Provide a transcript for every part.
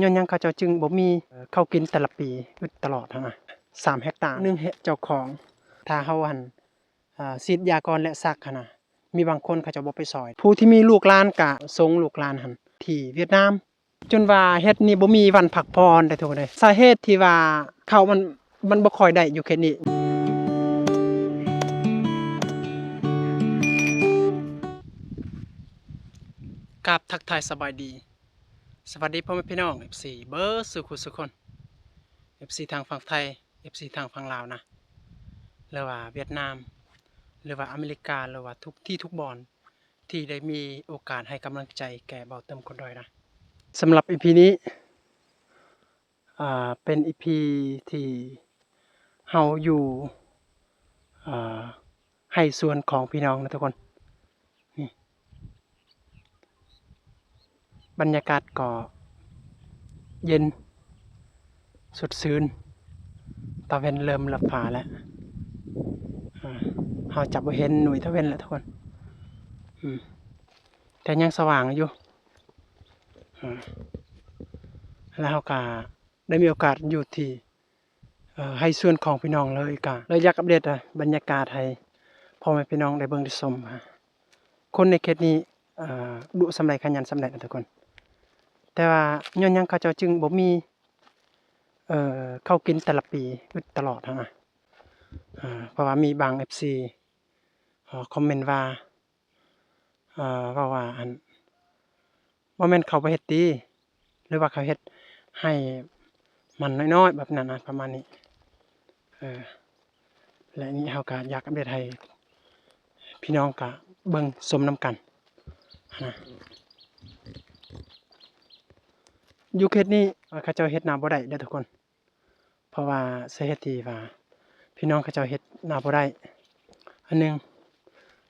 ຍ້ອນຫຍັງເຂົາເຈົ້າຈຶ່ງບໍ່ມີ ເອີ ເຂົ້າກິນແຕ່ລະປີ ອຶດຕະຫຼອດຫັ້ນນະ ສາມເຮັກຕາ ໜຶ່ງເຮັກເຈົ້າຂອງ ຖ້າເຮົາຫັ້ນ ອາ ສີດຢາກ່ອນແລະສັກຫັ້ນນະ ມີບາງຄົນເຂົາເຈົ້າບໍ່ໄປຊ່ອຍ ຜູ້ທີ່ມີລູກຫຼານກະສົ່ງລູກຫຼານຫັ້ນທີ່ຫວຽດນາມ ຈົນວ່າເຮັດນີ້ບໍ່ມີວັນພັກຜ່ອນເດ້ທຸກຄົນເອີຍ ສາເຫດທີ່ວ່າເຂົ້າມັນ ມັນບໍ່ຄ່ອຍໄດ້ຢູ່ເຂດນີ້. ກາບທັກທາຍສະບາຍດີ ສະຫວັດດີພໍ່ແມ່ພີ່ນ້ອງ ເອັຟຊີ ເບິດສູ່ຄູ່ສູ່ຄົນ ເອັຟຊີ ທາງຝັ່ງໄທ ເອັຟຊີ ທາງຝັ່ງລາວນະ ຫຼືວ່າຫວຽດນາມ ຫຼືວ່າອາເມລິກາ ຫຼືວ່າທຸກທີ່ທຸກບ່ອນ ທີ່ໄດ້ມີໂອກາດໃຫ້ກຳລັງໃຈແກ່ເບົາເຕີມຄົນດອຍນະ. ສຳລັບອີພີນີ້ ອ່າ ເປັນອີພີທີ່ເຮົາຢູ່ ອ່າ ໄຮ່ສວນຂອງພີ່ນ້ອງນະທຸກຄົນ ນີ້ ບັນຍາກາດກໍເຢັນ ສົດຊື່ນ ຕາເວັນເລີ່ມລັບຟ້າແລ້ວ ເຮົາຈະບໍ່ເຫັນໜ່ວຍຕາເວັນແລ້ວທຸກຄົນ ແຕ່ຍັງສະຫວ່າງຢູ່ ແລ້ວເຮົາກະໄດ້ມີໂອກາດຢູ່ທີ່ ເອີ ໄຮ່ສວນຂອງພີ່ນ້ອງເລີຍ ກະເລີຍຢາກອັບເດດ ອາ ບັນຍາກາດໃຫ້ພໍ່ແມ່ພີ່ນ້ອງໄດ້ເບິ່ງໄດ້ຊົມ ຄົນໃນເຂດນີ້ ເອີ ດຸສ່ຳໃດຂະຫຍັນສ່ຳໃດນະທຸກຄົນ ແຕ່ວ່າຍ້ອນຫຍັງເຂົາເຈົ້າຈຶ່ງບໍ່ມີ ເອີ ເຂົ້າກິນແຕ່ລະປີ ອຶດຕະຫຼອດຫັ້ນນະ ເອີ ເພາະວ່າມີບາງເອັຟຊີ ເອີ ຄອມເມັນວ່າ ເອີ ເວົ້າວ່າ ອັນ ບໍ່ແມ່ນເຂົາບໍ່ເຮັດຕິ ຫຼືວ່າເຂົາເຮັດໃຫ້ມັນນ້ອຍໆ ແບບນັ້ນນະ ປະມານນີ້ ເອີ ແລະ ນີ້ເຮົາກະຢາກອັບເດດໃຫ້ພີ່ນ້ອງກະເບິ່ງຊົມນຳກັນນະ ຢູ່ເຂດນີ້ເຂົາເຈົ້າເຮັດນາບໍ່ໄດ້ເດີທຸກຄົນ. ເພາະວ່າສາເຫດທີ່ວ່າພີ່ນ້ອງເຂົາເຈົ້າເຮັດນາບໍ່ໄດ້ ອັນໜຶ່ງ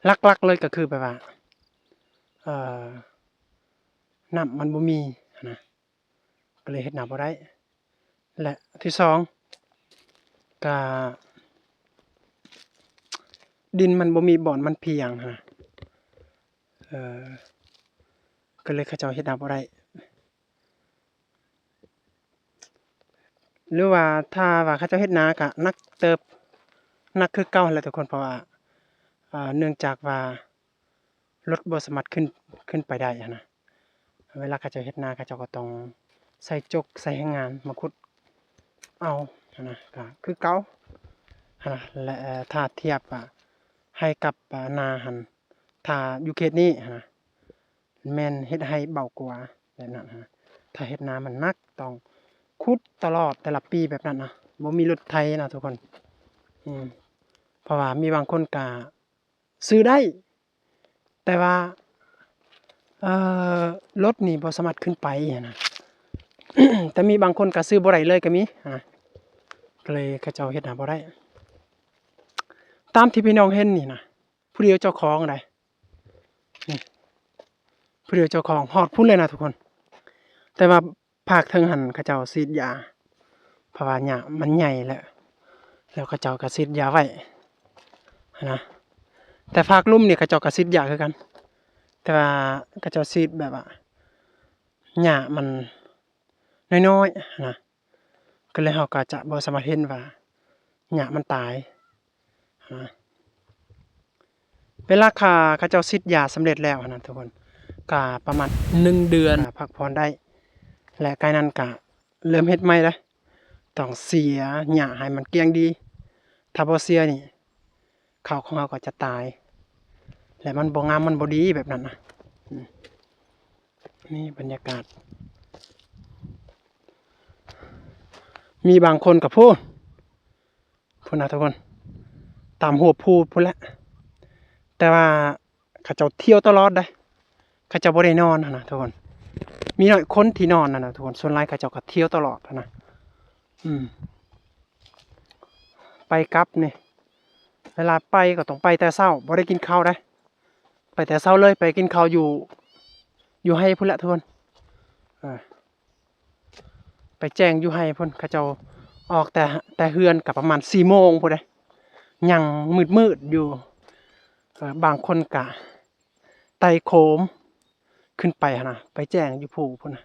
ຫຼັກໆ ເລີຍກໍຄືແບບວ່າ ເອີ ນ້ຳມັນບໍ່ມີຫັ້ນນະ ກໍເລີຍເຮັດນາບໍ່ໄດ້ ແລະ ທີສອງ ກະດິນມັນບໍ່ມີບ່ອນມັນພຽງຫັ້ນນະ ເອີ ກໍເລີຍເຂົາເຈົ້າເຮັດນາບໍ່ໄດ້. ຫຼືວ່າຖ້າວ່າເຂົາເຈົ້າເຮັດນາກະໜັກເຕີບ ໜັກຄືເກົ່າຫັ້ນແຫຼະທຸກຄົນ ເພາະວ່າ ເອີ ເນື່ອງຈາກວ່າລົດບໍ່ສາມາດຂຶ້ນ ຂຶ້ນໄປໄດ້ຫັ້ນນະ ເວລາເຂົາເຈົ້າເຮັດນາ ເຂົາເຈົ້າກໍຕ້ອງໃຊ້ຈົກ ໃຊ້ແຮງງານມາຂຸດເອົາຫັ້ນນະ ກະຄືເກົ່າຫັ້ນນະ ແລະ ຖ້າທຽບວ່າໃຫ້ກັບນາຫັ້ນ ຖ້າຢູ່ເຂດນີ້ຫັ້ນນະ ແມ່ນເຮັດໄຮ່ເບົາກວ່າແບບນັ້ນຫັ້ນນະ ຖ້າເຮັດນາມັນໜັກ ຕ້ອງຂຸດຕະຫຼອດແຕ່ລະປີແບບນັ້ນນະ ບໍ່ມີລົດໄຖນະທຸກຄົນ ອືມ ເພາະວ່າມີບາງຄົນກະຊື້ໄດ້ ແຕ່ວ່າ ເອີ ລົດນີ້ບໍ່ສາມາດຂຶ້ນໄປຫັ້ນນະ ແຕ່ມີບາງຄົນກະຊື້ບໍ່ໄດ້ເລີຍກະມີ ອາ ກະເລີຍເຂົາເຈົ້າເຮັດນາບໍ່ໄດ້ ຕາມທີ່ພີ່ນ້ອງເຫັນນີ້ນະ ຜູ້ດຽວເຈົ້າຂອງໃດ໋ ນີ້ ຜູ້ດຽວເຈົ້າຂອງ ຮອດພຸ້ນເລີຍນະທຸກຄົນ ແຕ່ວ່າພາກເທິງຫັ້ນເຂົາເຈົ້າສີດຢາ ເພາະວ່າຫຍ້າມັນໃຫຍ່ແລ້ວ ແລ້ວເຂົາເຈົ້າກໍສີດຢາໄວ້ຫັ້ນນະ ແຕ່ພາກລຸ່ມນີ້ເຂົາເຈົ້າກໍສີດຢາຄືກັນ ແຕ່ວ່າເຂົາເຈົ້າສີດແບບວ່າຫຍ້າມັນນ້ອຍໆຫັ້ນນະ ກໍເລີຍເຮົາກໍຈະບໍ່ສາມາດເຫັນວ່າຫຍ້າມັນຕາຍຫັ້ນນະ ເວລາເຂົາ ເຂົາເຈົ້າສີດຢາສຳເລັດແລ້ວຫັ້ນນະທຸກຄົນ ກະປະມານໜຶ່ງເດືອນ ກະພັກຜ່ອນໄດ້ ແລະ ກາຍນັ້ນກະເລີ່ມເຮັດໃໝ່ເດ້ ຕ້ອງເສຍຫຍ້າໃຫ້ມັນກ້ຽງດີ ຖ້າບໍ່ເສຍນີ້ ເຂົ້າຂອງເຮົາກໍຈະຕາຍ ແລະ ມັນບໍ່ງາມ ມັນບໍ່ດີແບບນັ້ນນະ ອືມ ນີ້ບັນຍາກາດ ມີບາງຄົນກໍພຸ້ນ ພຸ້ນນະທຸກຄົນ ຕາມຫົວພູພຸ້ນແຫຼະ ແຕ່ວ່າເຂົາເຈົ້າທ່ຽວຕະຫຼອດເດ້ ເຂົາເຈົ້າບໍ່ໄດ້ນອນຫັ້ນນະທຸກຄົນ ມີໜ້ອຍຄົນທີ່ນອນຫັ້ນນະທຸກຄົນ ສ່ວນຫຼາຍເຂົາເຈົ້າກໍທ່ຽວຕະຫຼອດຫັ້ນນະ ອືມ ໄປກັບນີ້ ເວລາໄປກໍຕ້ອງໄປແຕ່ເຊົ້າ ບໍ່ໄດ້ກິນເຂົ້າເດ້ ໄປແຕ່ເຊົ້າເລີຍ ໄປກິນເຂົ້າຢູ່ ຢູ່ໄຮ່ພຸ້ນແຫຼະທຸກຄົນ ເອີ ໄປແຈ້ງຢູ່ໄຮ່ພຸ້ນ ເຂົາເຈົ້າອອກແຕ່ ແຕ່ເຮືອນກໍປະມານສີ່ໂມງພຸ້ນເດ້ ຍັງມືດໆຢູ່ ເອີ ບາງຄົນກະໄຕ່ໂຄມຂຶ້ນໄປຫັ້ນນະ ໄປແຈ້ງຢູ່ພູພຸ້ນນະ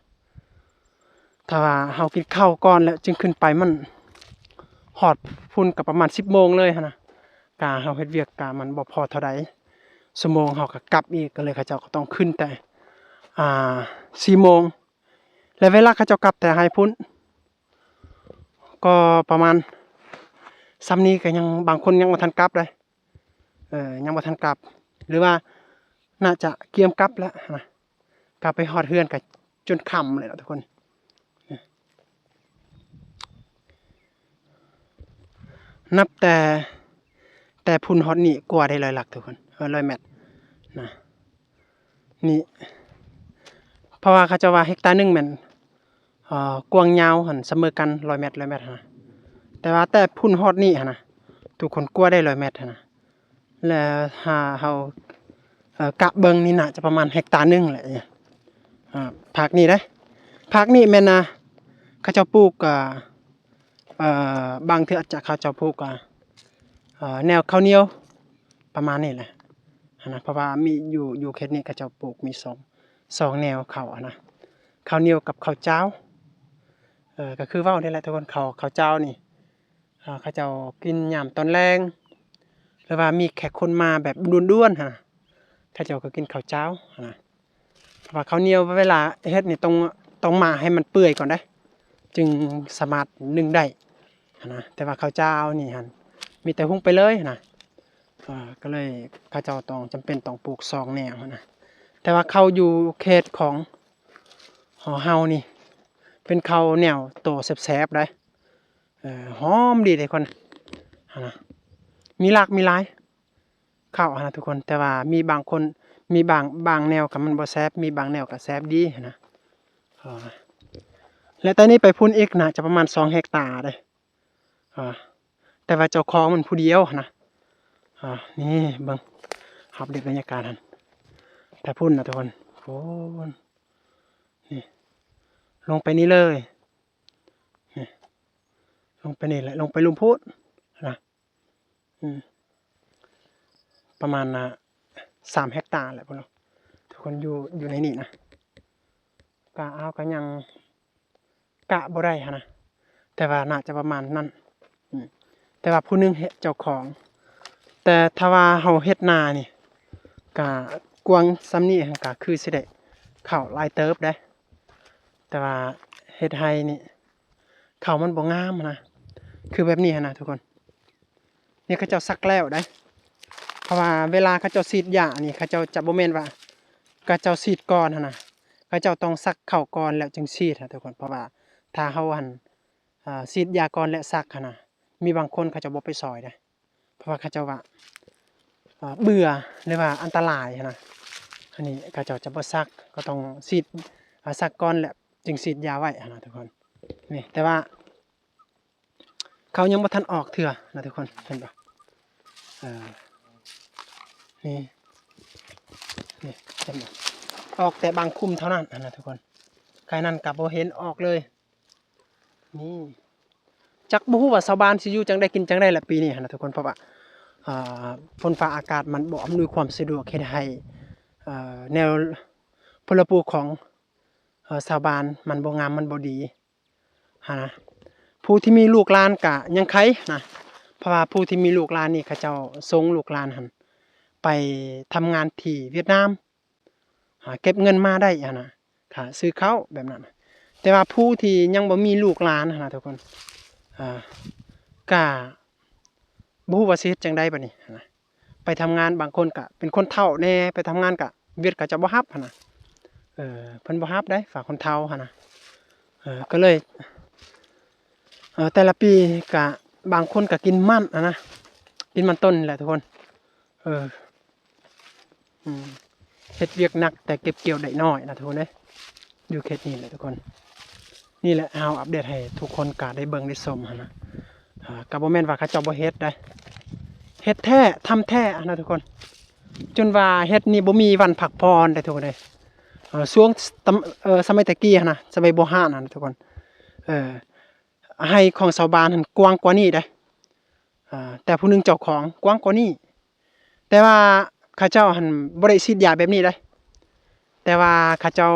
ຖ້າວ່າເຮົາກິນເຂົ້າກ່ອນແລ້ວຈຶ່ງຂຶ້ນໄປ ມັນຮອດພຸ້ນກໍປະມານສິບໂມງເລີຍຫັ້ນນະ. ກະເຮົາເຮັດວຽກກະມັນບໍ່ພໍເທົ່າໃດ ຊົ່ວໂມງເຮົາກໍກັບອີກ ກໍເລີຍເຂົາເຈົ້າກໍຕ້ອງຂຶ້ນແຕ່ ອ່າ ສີ່ໂມງ ແລະ ເວລາເຂົາເຈົ້າກັບແຕ່ໃຫ້ພຸ້ນ ກໍປະມານສ່ຳນີ້ ກໍຍັງ ບາງຄົນຍັງບໍ່ທັນກັບເດ້ ເອີ ຍັງບໍ່ທັນກັບ ຫຼືວ່າໜ້າຈະກຽມກັບແລ້ວນະ. ກັບໄປຮອດເຮືອນກໍຈົນຄ່ຳແລ້ວເນາະທຸກຄົນ. ນັບແຕ່ ແຕ່ພຸ້ນຮອດນີ້ກວ່າໄດ້ຮ້ອຍຫຼັກທຸກຄົນ ເອີ ຮ້ອຍແມັດນະ. ນີ້ ເພາະວ່າເຂົາເຈົ້າວ່າເຮັກຕາໜຶ່ງແມ່ນ ເອີ ກວ້າງຍາວຫັ້ນສະເໝີກັນ ຮ້ອຍແມັດ ຮ້ອຍແມັດຫັ້ນນະ. ແຕ່ວ່າແຕ່ພຸ້ນຮອດນີ້ຫັ້ນນະ ທຸກຄົນ ກວ່າໄດ້ຮ້ອຍແມັດຫັ້ນນະ. ແລະ ຖ້າເຮົາ ເອີ ກະເບິ່ງນີ້ໜ້າຈະປະມານເຮັກຕາໜຶ່ງແຫຼະ. ອາ ພາກນີ້ເດ້ ພາກນີ້ແມ່ນ ອ່າ ເຂົາເຈົ້າປູກ ອ່າ ເອີ ບາງເທື່ອອາດຈະເຂົາເຈົ້າປູກ ອ່າ ເອີ ແນວເຂົ້າໜຽວປະມານນີ້ແຫຼະຫັ້ນນະ. ເພາະວ່າມີຢູ່ ຢູ່ເຂດນີ້ເຂົາເຈົ້າປູກມີສອງ ສອງແນວເຂົ້າຫັ້ນນະ ເຂົ້າໜຽວກັບເຂົ້າຈ້າວ. ເອີ ກໍຄືເວົ້ານີ້ແຫຼະທຸກຄົນ ເຂົ້າ ເຂົ້າຈ້າວນີ້ ເຂົາເຈົ້າກິນຍາມຕອນແລງ ຫຼືວ່າມີແຂກຄົນມາແບບດ່ວນໆຫັ້ນນະ ເຂົາເຈົ້າກໍກິນເຂົ້າຈ້າວຫັ້ນນະ. ເພາະວ່າເຂົ້າໜຽວເວລາເຮັດນີ້ຕ້ອງ ຕ້ອງໝ່າໃຫ້ມັນເປື່ອຍກ່ອນເດ້ ຈຶ່ງສາມາດໜຶ້ງໄດ້ຫັ້ນນະ. ແຕ່ວ່າເຂົ້າຈ້າວນີ້ຫັ້ນ ມີແຕ່ຫຸງໄປເລີຍຫັ້ນນະ. ເອີ ກໍເລີຍເຂົາເຈົ້າຕ້ອງ ຈຳເປັນຕ້ອງປູກສອງແນວຫັ້ນນະ. ແຕ່ວ່າເຂົ້າຢູ່ເຂດຂອງ ຫໍເຮົານີ້ ເປັນເຂົ້າແນວໂຕແຊບໆໄດ໋ ເອີ ຫອມດີເດ້ຄົນ ຫັ້ນນະ. ມີຫຼາກມີຫຼາຍເຂົ້າຫັ້ນນະທຸກຄົນ ແຕ່ວ່າມີບາງຄົນ ມີບາງ ບາງແນວກໍມັນບໍ່ແຊບ ມີບາງແນວກໍແຊບດີຫັ້ນນະ. ເອີ ແລະ ແຕ່ນີ້ໄປພຸ້ນອີກໜ້າຈະປະມານສອງເຮັກຕາເດ້. ອ່າ ແຕ່ວ່າເຈົ້າຂອງມັນຜູ້ດຽວຫັ້ນນະ. ອ່າ ນີ້ເບິ່ງ ອັບເດດບັນຍາກາດຫັ້ນ ແຕ່ພຸ້ນນະທຸກຄົນ ພຸ້ນ ນີ້ ລົງໄປນີ້ເລີຍ ນີ້ ລົງໄປນີ້ແຫຼະ ລົງໄປລຸ່ມພຸ້ນນະ. ອືມ ປະມານ ອ່າ ສາມເຮັກຕາແຫຼະພຸ້ນເນາະ ທຸກຄົນ ຢູ່ ຢູ່ໃນນີ້ນະ. ກະເຮົາກະຍັງກະບໍ່ໄດ້ຫັ້ນນະ ແຕ່ວ່າໜ້າຈະປະມານນັ້ນ. ອືມ ແຕ່ວ່າຜູ້ໜຶ່ງເຮັດເຈົ້າຂອງ ແຕ່ຖ້າວ່າເຮົາເຮັດນານີ້ ກະກວ້າງສ່ຳນີ້ ກະຄືຊິໄດ້ເຂົ້າຫຼາຍເຕີບເດ້. ແຕ່ວ່າເຮັດໄຮ່ນີ້ ເຂົ້າມັນບໍ່ງາມຫັ້ນນະ ຄືແບບນີ້ຫັ້ນນະທຸກຄົນ. ນີ້ເຂົາເຈົ້າສັກແລ້ວໄດ໋ ເພາະວ່າເວລາເຂົາເຈົ້າສີດຢານີ້ ເຂົາເຈົ້າຈະບໍ່ແມ່ນວ່າເຂົາເຈົ້າສີດກ່ອນຫັ້ນນະ ເຂົາເຈົ້າຕ້ອງສັກເຂົ້າກ່ອນແລ້ວຈຶ່ງສີດຫັ້ນນະທຸກຄົນ. ເພາະວ່າຖ້າເຮົາຫັ້ນ ອ່າ ສີດຢາກ່ອນແລ້ວສັກຫັ້ນນະ ມີບາງຄົນເຂົາເຈົ້າບໍ່ໄປຊ່ອຍເດ້ ເພາະວ່າເຂົາເຈົ້າວ່າ ເອີ ເບື່ອ ຫຼືວ່າອັນຕະລາຍຫັ້ນນະ. ອັນນີ້ເຂົາເຈົ້າຈະບໍ່ສັກ ກໍຕ້ອງສີດ ອ່າ ສັກກ່ອນແລ້ວຈຶ່ງສີດຢາໄວ້ຫັ້ນນະທຸກຄົນ. ນີ້ ແຕ່ວ່າ ເຂົາຍັງບໍ່ທັນອອກເທື່ອນະທຸກຄົນ ເຫັນບໍ່? ເອີ ນີ້ ນີ້ ເຫັນບໍ່? ອອກແຕ່ບາງຄຸ້ມເທົ່ານັ້ນນະທຸກຄົນ ກາຍນັ້ນກໍບໍ່ເຫັນອອກເລີຍ. ນີ້ ຈັກບໍ່ຮູ້ວ່າຊາວບ້ານຊິຢູ່ຈັ່ງໃດກິນຈັ່ງໃດລະປີນີ້ຫັ້ນນະທຸກຄົນ ເພາະວ່າ ອ່າ ຝົນຟ້າອາກາດມັນບໍ່ອຳນວຍຄວາມສະດວກ ເຮັດໃຫ້ ເອີ ແນວພົນລະປູກຂອງ ເອີ ຊາວບ້ານມັນບໍ່ງາມ ມັນບໍ່ດີຫັ້ນນະ. ຜູ້ທີ່ມີລູກຫຼານກະຍັງໄຄນະ ເພາະວ່າຜູ້ທີ່ມີລູກຫຼານນີ້ ເຂົາເຈົ້າສົ່ງລູກຫຼານຫັ້ນໄປທຳງານທີ່ຫວຽດນາມ ຫາເກັບເງິນມາໄດ້ຫັ້ນນະ ຄ່າຊື້ເຂົ້າແບບນັ້ນ. ແຕ່ວ່າຜູ້ທີ່ຍັງບໍ່ມີລູກຫຼານຫັ້ນນະທຸກຄົນ ອ່າ ກະບໍ່ຮູ້ວ່າຊິເຮັດຈັ່ງໃດບາດນີ້ຫັ້ນນະ. ໄປທຳງານ ບາງຄົນກະເປັນຄົນເຖົ້າແດ່ ໄປທຳງານກະຫວຽດເຂົາເຈົ້າບໍ່ຮັບຫັ້ນນະ ເອີ ເພິ່ນບໍ່ຮັບໃດ໋ ຝາກຄົນເຖົ້າຫັ້ນນະ. ເອີ ກໍເລີຍ ເອີ ແຕ່ລະປີກະ ບາງຄົນກະກິນມັນຫັ້ນນະ ກິນມັນຕົ້ນນີ້ແຫຼະທຸກຄົນ ເອີ. ອືມ ເຮັດວຽກໜັກແຕ່ເກັບກ່ຽວໄດ້ໜ້ອຍນະທຸກຄົນເອີຍ ຢູ່ເຂດນີ້ແຫຼະທຸກຄົນ. ນີ້ແຫຼະ ເຮົາອັບເດດໃຫ້ທຸກຄົນກະໄດ້ເບິ່ງໄດ້ຊົມຫັ້ນນະ. ເອີ ກະບໍ່ແມ່ນວ່າເຂົາເຈົ້າບໍ່ເຮັດໃດ໋ ເຮັດແທ້ ທຳແທ້ຫັ້ນນະທຸກຄົນ ຈົນວ່າເຮັດນີ້ບໍ່ມີວັນພັກຜ່ອນໃດ໋ທຸກຄົນເອີຍ. ເອີ ຊ່ວງ ເອີ ສະໄໝແຕ່ກີ້ຫັ້ນນະ ສະໄໝບູຮານຫັ້ນນະທຸກຄົນ ເອີ ໄຮ່ຂອງຊາວບ້ານຫັ້ນກວ້າງກວ່ານີ້ໃດ໋ ອ່າ ແຕ່ຜູ້ໜຶ່ງເຈົ້າຂອງກວ້າງກວ່ານີ້ ແຕ່ວ່າເຂົາເຈົ້າຫັ້ນບໍ່ໄດ້ສີດຢາແບບນີ້ເດ້ ແຕ່ວ່າເຂົາເຈົ້າ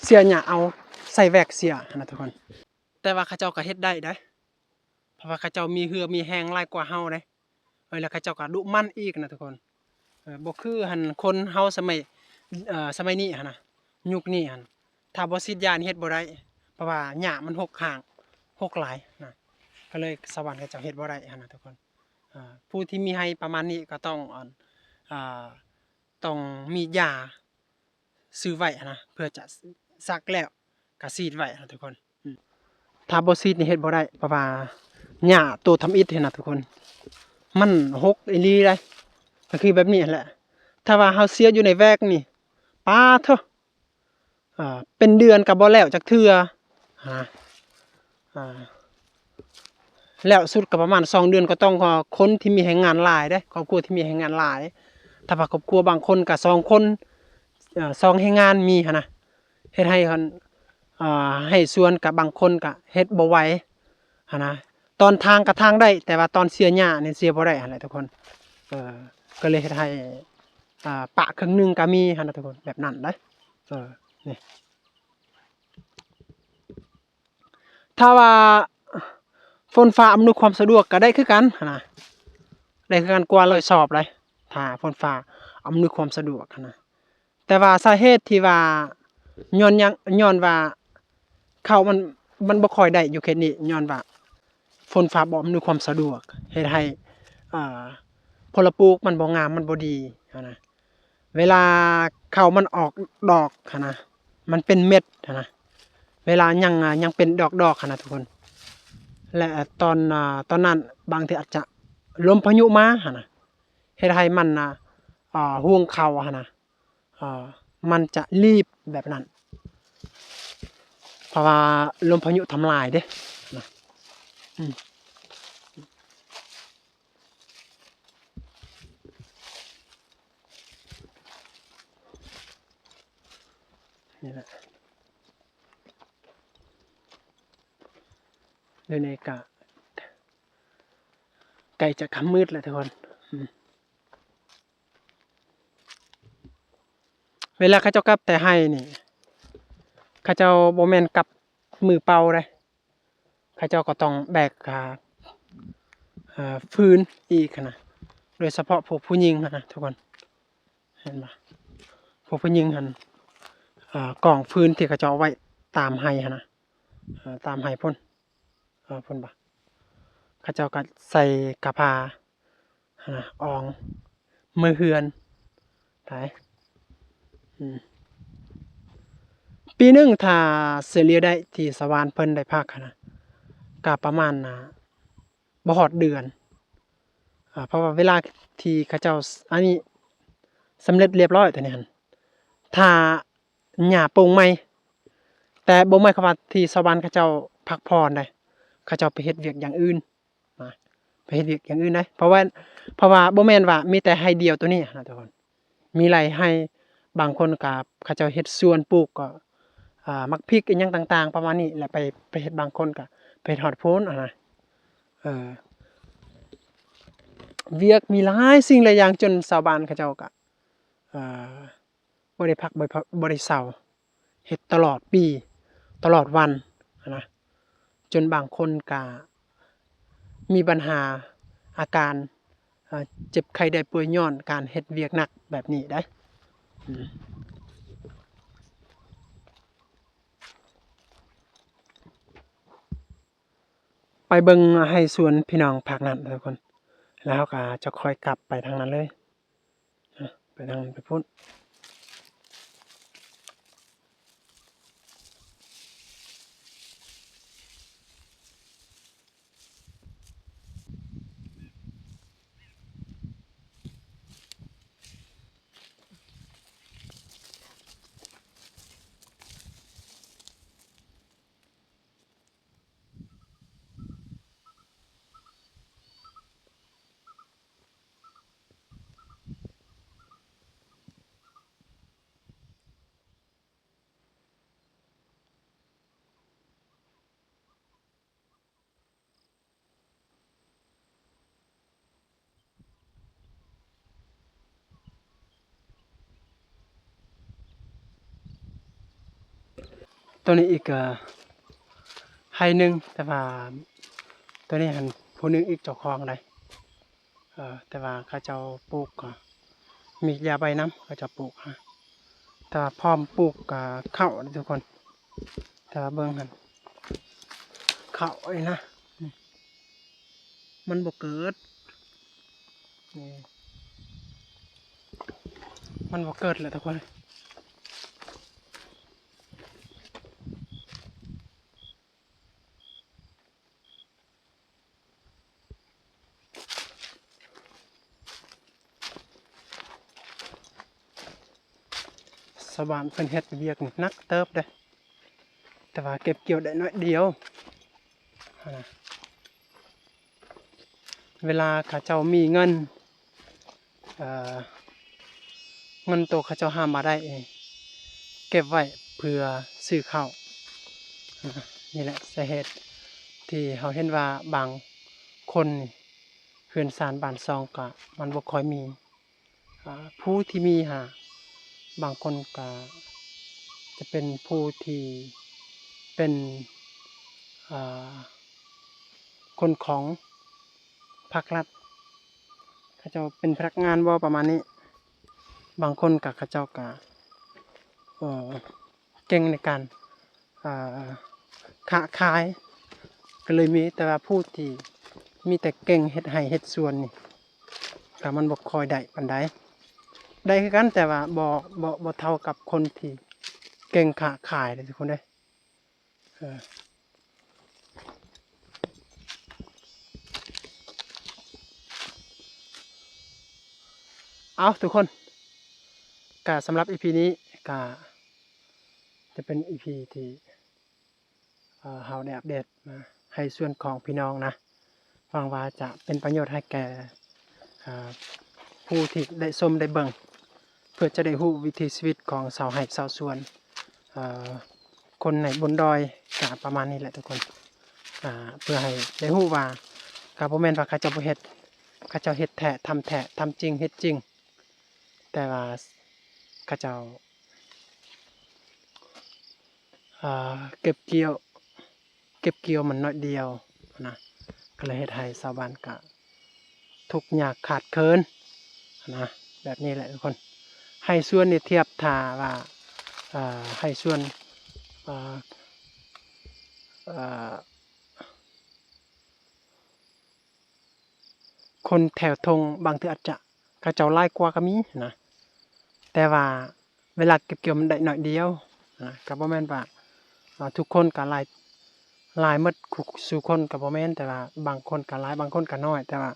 ເສຍຫຍ້າເອົາ ໃສ່ແວກເສຍຫັ້ນນະທຸກຄົນ. ແຕ່ວ່າເຂົາເຈົ້າກໍເຮັດໄດ້ເດ້ ເພາະວ່າເຂົາເຈົ້າມີເຫື່ອມີແຮງຫຼາຍກວ່າເຮົາເດ້. ເອີ ແລ້ວເຂົາເຈົ້າກໍດຸໝັ່ນອີກນະທຸກຄົນ. ເອີ ບໍ່ຄືຫັ້ນ ຄົນເຮົາສະໄໝ ເອີ ສະໄໝນີ້ຫັ້ນນະ ຍຸກນີ້ຫັ້ນ ຖ້າບໍ່ສີດຢານີ້ເຮັດບໍ່ໄດ້ ເພາະວ່າຫຍ້າມັນຮົກຮ້າງ ຮົກຫຼາຍນະ ກໍເລີຍຊາວບ້ານເຂົາເຈົ້າເຮັດບໍ່ໄດ້ຫັ້ນນະທຸກຄົນ. ເອີ ຜູ້ທີ່ມີໄຮ່ປະມານນີ້ກໍຕ້ອງ ອັນ ອ່າ ຕ້ອງມີຢາຊື້ໄວ້ຫັ້ນນະ ເພື່ອຈະສັກແລ້ວກໍສີດໄວ້ຫັ້ນນະທຸກຄົນ. ອືມ ຖ້າບໍ່ສີດນີ້ເຮັດບໍ່ໄດ້ ເພາະວ່າຫຍ້າໂຕທຳອິດຫັ້ນນະທຸກຄົນ ມັນຮົກອີ່ຫຼີເດ້. ກໍຄືແບບນີ້ຫັ້ນແຫຼະ ຖ້າວ່າເຮົາເສຍຢູ່ໃນແວກນີ້ ປາໂທ້ ອ່າ ເປັນເດືອນກໍບໍ່ແລ້ວຈັກເທື່ອຫັ້ນນະ. ອ່າ ແລ້ວສຸດກໍປະມານສອງເດືອນ ກໍຕ້ອງ ເອີ ຄົນທີ່ມີແຮງງານຫຼາຍເດ້ ຄອບຄົວທີ່ມີແຮງງານຫຼາຍ. ຖ້າວ່າຄອບຄົວບາງຄົນກໍສອງຄົນ ເອີ ສອງແຮງງານມີຫັ້ນນະ ເຮັດໃຫ້ ອ່າ ໄຮ່ສວນກັບບາງຄົນກໍເຮັດບໍ່ໄຫວຫັ້ນນະ. ຕອນຖາງກໍຖາງໄດ້ ແຕ່ວ່າຕອນເສຍຫຍ້ານີ້ເສຍບໍ່ໄດ້ຫັ້ນແຫຼະທຸກຄົນ. ເອີ ກໍເລີຍເຮັດໃຫ້ ອ່າ ປະເຄິ່ງໜຶ່ງກໍມີຫັ້ນນະທຸກຄົນ ແບບນັ້ນເດ້. ເອີ ນີ້ ຖ້າວ່າຝົນຟ້າອຳນວຍຄວາມສະດວກກໍໄດ້ຄືກັນຫັ້ນນະ ໄດ້ຄືກັນກວ່າຮ້ອຍສອບເດ້ ຖ້າຝົນຟ້າອຳນວຍຄວາມສະດວກຫັ້ນນະ. ແຕ່ວ່າສາເຫດທີ່ວ່າ ຍ້ອນຫຍັງ ຍ້ອນວ່າເຂົ້າມັນ ມັນບໍ່ຄ່ອຍໄດ້ຢູ່ເຂດນີ້ ຍ້ອນວ່າຝົນຟ້າບໍ່ອຳນວຍຄວາມສະດວກ ເຮັດໃຫ້ ອ່າ ຜົນລະປູກມັນບໍ່ງາມ ມັນບໍ່ດີຫັ້ນນະ. ເວລາເຂົ້າມັນອອກດອກຫັ້ນນະ ມັນເປັນເມັດຫັ້ນນະ ເວລາຍັງ ຍັງເປັນດອກໆຫັ້ນນະທຸກຄົນ. ແລະ ຕອນ ອາ ຕອນນັ້ນບາງເທື່ອອາດຈະລົມພາຍຸມາຫັ້ນນະ ເຮັດໃຫ້ມັນ ອາ ອາ ຮວງເຂົ້າຫັ້ນນະ ອາ ມັນຈະລີບແບບນັ້ນ ເພາະວ່າລົມພາຍຸທຳລາຍເດ້ນະ. ອືມ ນີ້ແຫຼະ ດຽວນີ້ກະໃກ້ຈະຄ່ຳມືດແລ້ວທຸກຄົນ. ອືມ ເວລາເຂົາເຈົ້າກັບແຕ່ໄຮ່ນີ້ ເຂົາເຈົ້າບໍ່ແມ່ນກັບມືເປົ່າເດ້ ເຂົາເຈົ້າກໍຕ້ອງແບກ ອ່າ ເອີ ຟືນອີກຫັ້ນນະ ໂດຍສະເພາະພວກຜູ້ຍິງຫັ້ນນະທຸກຄົນ ເຫັນບໍ່? ພວກຜູ້ຍິງຫັ້ນ ເອີ ກອງຟືນທີ່ເຂົາເຈົ້າເອົາໄວ້ຕາມໄຮ່ຫັ້ນນະ ເອີ ຕາມໄຮ່ພຸ້ນ ເອີ ພຸ້ນບໍ່ ເຂົາເຈົ້າກໍໃສ່ກະພາຫັ້ນນະ ອອງ ເມືອເຮືອນໄປ. ອືມ ປີໜຶ່ງຖ້າສະເລ່ຍໄດ້ທີ່ຊາວບ້ານເພິ່ນໄດ້ພັກຫັ້ນນະ ກະປະມານ ອ່າ ບໍ່ຮອດເດືອນ ອ່າ ເພາະວ່າເວລາທີ່ເຂົາເຈົ້າ ອັນນີ້ ສຳເລັດລຽບຮ້ອຍຕົວນີ້ຫັ້ນ ຖ້າຫຍ້າປົງໃໝ່ ແຕ່ບໍ່ໝາຍຄວາມວ່າທີ່ຊາວບ້ານເຂົາເຈົ້າພັກຜ່ອນໃດ ເຂົາເຈົ້າໄປເຮັດວຽກຢ່າງອື່ນ ນະ ໄປເຮັດວຽກຢ່າງອື່ນໄດ໋ ເພາະວ່າ ເພາະວ່າບໍ່ແມ່ນວ່າມີແຕ່ໄຮ່ດຽວໂຕນີ້ນະທຸກຄົນ ມີຫຼາຍໄຮ່ ບາງຄົນກໍເຂົາເຈົ້າເຮັດສວນປູກ ກໍ ອ່າ ໝາກພິກອີ່ຫຍັງຕ່າງໆປະມານນີ້ ແລ້ວໄປ ໄປເຮັດ ບາງຄົນກໍໄປເຮັດຮອດພຸ້ນຫັ້ນນະ. ເອີ ວຽກມີຫຼາຍສິ່ງຫຼາຍຢ່າງ ຈົນຊາວບ້ານເຂົາເຈົ້າກໍ ເອີ ບໍ່ໄດ້ພັກ ບໍ່ໄດ້ເຊົາ ເຮັດຕະຫຼອດປີ ຕະຫຼອດວັນຫັ້ນນະ ຈົນບາງຄົນກະມີບັນຫາອາການ ເອີ ເຈັບໄຂ້ໄດ້ປ່ວຍຍ້ອນການເຮັດວຽກໜັກແບບນີ້ໄດ໋. ອືມ ໄປເບິ່ງໄຮ່ສວນພີ່ນ້ອງພາກນັ້ນເດີທຸກຄົນ ແລ້ວເຮົາກໍຈະຄ່ອຍກັບໄປທາງນັ້ນເລີຍ. ໄປທາງ ໄປພຸ້ນ. ຕົວນີ້ອີກ ເອີ ໄຮ່ໜຶ່ງ ແຕ່ວ່າຕົວນີ້ຫັ້ນຜູ້ໜຶ່ງອີກເຈົ້າຂອງໃດ໋ ເອີ ແຕ່ວ່າເຂົາເຈົ້າປູກ ເອີ ມີຢາໃບນຳ ເຂົາເຈົ້າປູກ ແຕ່ວ່າພ້ອມປູກ ເອີ ເຂົ້າເດ້ທຸກຄົນ ແຕ່ວ່າເບິ່ງຫັ້ນ ເຂົ້ານີ້ນະ ມັນບໍ່ເກີດ ນີ້ ມັນບໍ່ເກີດແຫຼະທຸກຄົນ. ຊາວບ້ານເພິ່ນເຮັດວຽກນີ້ໜັກເຕີບເດ້ ແຕ່ວ່າເກັບກ່ຽວໄດ້ໜ້ອຍດຽວ ເວລາເຂົາເຈົ້າມີເງິນ ເອີ ເງິນໂຕເຂົາເຈົ້າຫາມາໄດ້ ເກັບໄວ້ເພື່ອຊື້ເຂົ້າ ນີ້ແຫຼະສາເຫດທີ່ເຮົາເຫັນວ່າບາງຄົນນີ້ ເຮືອນຊານບ້ານຊ່ອງກະມັນບໍ່ຄ່ອຍມີ ອາ ຜູ້ທີ່ມີຫາ ບາງຄົນກະຈະເປັນຜູ້ທີ່ເປັນ ອາ ຄົນຂອງພັກລັດ ເຂົາເຈົ້າເປັນພະນັກງານບໍ່ ປະມານນີ້ ບາງຄົນກະ ເຂົາເຈົ້າກະ ເອີ ເກັ່ງໃນການ ອາ ຄ້າຂາຍ ກໍເລີຍມີ ແຕ່ວ່າຜູ້ທີ່ມີແຕ່ເກັ່ງເຮັດໄຮ່ເຮັດສວນນີ້ ກໍມັນບໍ່ຄ່ອຍໄດ້ປານໃດ ໄດ້ຄືກັນ ແຕ່ວ່າບໍ່ ບໍ່ ບໍ່ເທົ່າກັບຄົນທີ່ເກັ່ງຄ້າຂາຍເດ້ທຸກຄົນເດ້ ເອີ ເອົາທຸກຄົນ ກະສຳລັບອີພີນີ້ກະຈະເປັນອີພີທີ່ ເອີ ເຮົາໄດ້ອັບເດດມາໃຫ້ສ່ວນຂອງພີ່ນ້ອງນະ ຫວັງວ່າຈະເປັນປະໂຫຍດໃຫ້ແກ່ ເອີ ຜູ້ທີ່ໄດ້ຊົມໄດ້ເບິ່ງ ເພື່ອຈະໄດ້ຮູ້ວິຖີຊີວິດຂອງຊາວໄຮ່ຊາວສວນ ເອີ ຄົນໃນບົນດອຍ ກະປະມານນີ້ແຫຼະທຸກຄົນ ອາ ເພື່ອໃຫ້ໄດ້ຮູ້ວ່າ ກະບໍ່ແມ່ນວ່າເຂົາເຈົ້າບໍ່ເຮັດ ເຂົາເຈົ້າເຮັດແທ້ ທຳແທ້ ທຳຈິງ ເຮັດຈິງ ແຕ່ວ່າເຂົາເຈົ້າ ເອີ ເກັບກ່ຽວ ເກັບກ່ຽວມັນໜ້ອຍດຽວນະ ກໍເລີຍເຮັດໃຫ້ຊາວບ້ານກະທຸກຍາກຂາດເຂີນນະ ແບບນີ້ແຫຼະທຸກຄົນ ໄຮ່ສວນນີ້ທຽບຖ້າວ່າ ເອີ ໄຮ່ສວນ ເອີ ເອີ ຄົນແຖວທົ່ງບາງເທື່ອອາດຈະ ເຂົາເຈົ້າຫຼາຍກວ່າກໍມີນະ ແຕ່ວ່າເວລາເກັບກ່ຽວມັນໄດ້ໜ້ອຍດຽວນະ ກໍບໍ່ແມ່ນວ່າ ອາ ທຸກຄົນກໍຫຼາຍ ຫຼາຍໝົດ ທຸກ ສູ່ຄົນກໍບໍ່ແມ່ນ ແຕ່ວ່າບາງຄົນກໍຫຼາຍ ບາງຄົນກໍໜ້ອຍ ແຕ່ວ່າ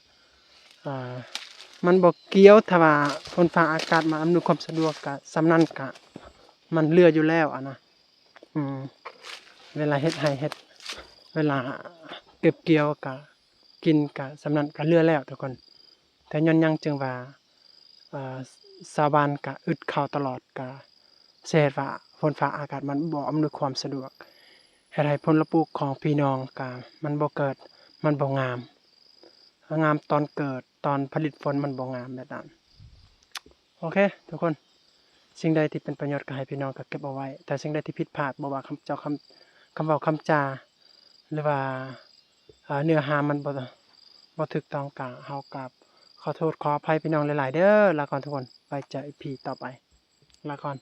ອາ ມັນບໍ່ກ່ຽວ ຖ້າວ່າຝົນຟ້າອາກາດມັນອຳນວຍຄວາມສະດວກ ກໍສ່ຳນັ້ນກໍມັນເຫຼືອຢູ່ແລ້ວອະນະ ອືມ ເວລາເຮັດໄຮ່ເຮັດ ເວລາເກັບກ່ຽວກໍ ກິນກະສ່ຳນັ້ນກະເຫຼືອແລ້ວທຸກຄົນ ແຕ່ຍ້ອນຫຍັງຈຶ່ງວ່າ ເອີ ຊາວບ້ານກະອຶດເຂົ້າຕະຫຼອດ ກະສາເຫດວ່າຝົນຟ້າອາກາດມັນບໍ່ອຳນວຍຄວາມສະດວກ ເຮັດໃຫ້ຜົນລະປູກຂອງພີ່ນ້ອງກະມັນບໍ່ເກີດ ມັນບໍ່ງາມ ງາມຕອນເກີດ ຕອນຜະລິດຜົນມັນບໍ່ງາມແບບນັ້ນ. ໂອເຄທຸກຄົນ ສິ່ງໃດທີ່ເປັນປະໂຫຍດກໍໃຫ້ພີ່ນ້ອງກໍເກັບເອົາໄວ້ ແຕ່ສິ່ງໃດທີ່ຜິດພາດ ບໍ່ວ່າຄຳເຈົ້າ ຄຳ ຄຳເວົ້າຄຳຈາ ຫຼືວ່າ ເນື້ອຫາມັນບໍ່ ບໍ່ຖືກຕ້ອງ ກະເຮົາກາບຂໍໂທດຂໍອະໄພພີ່ນ້ອງຫຼາຍໆເດີ. ລາກ່ອນທຸກຄົນ ໄວ້ເຈີອີພີຕໍ່ໄປ ລາກ່ອນ.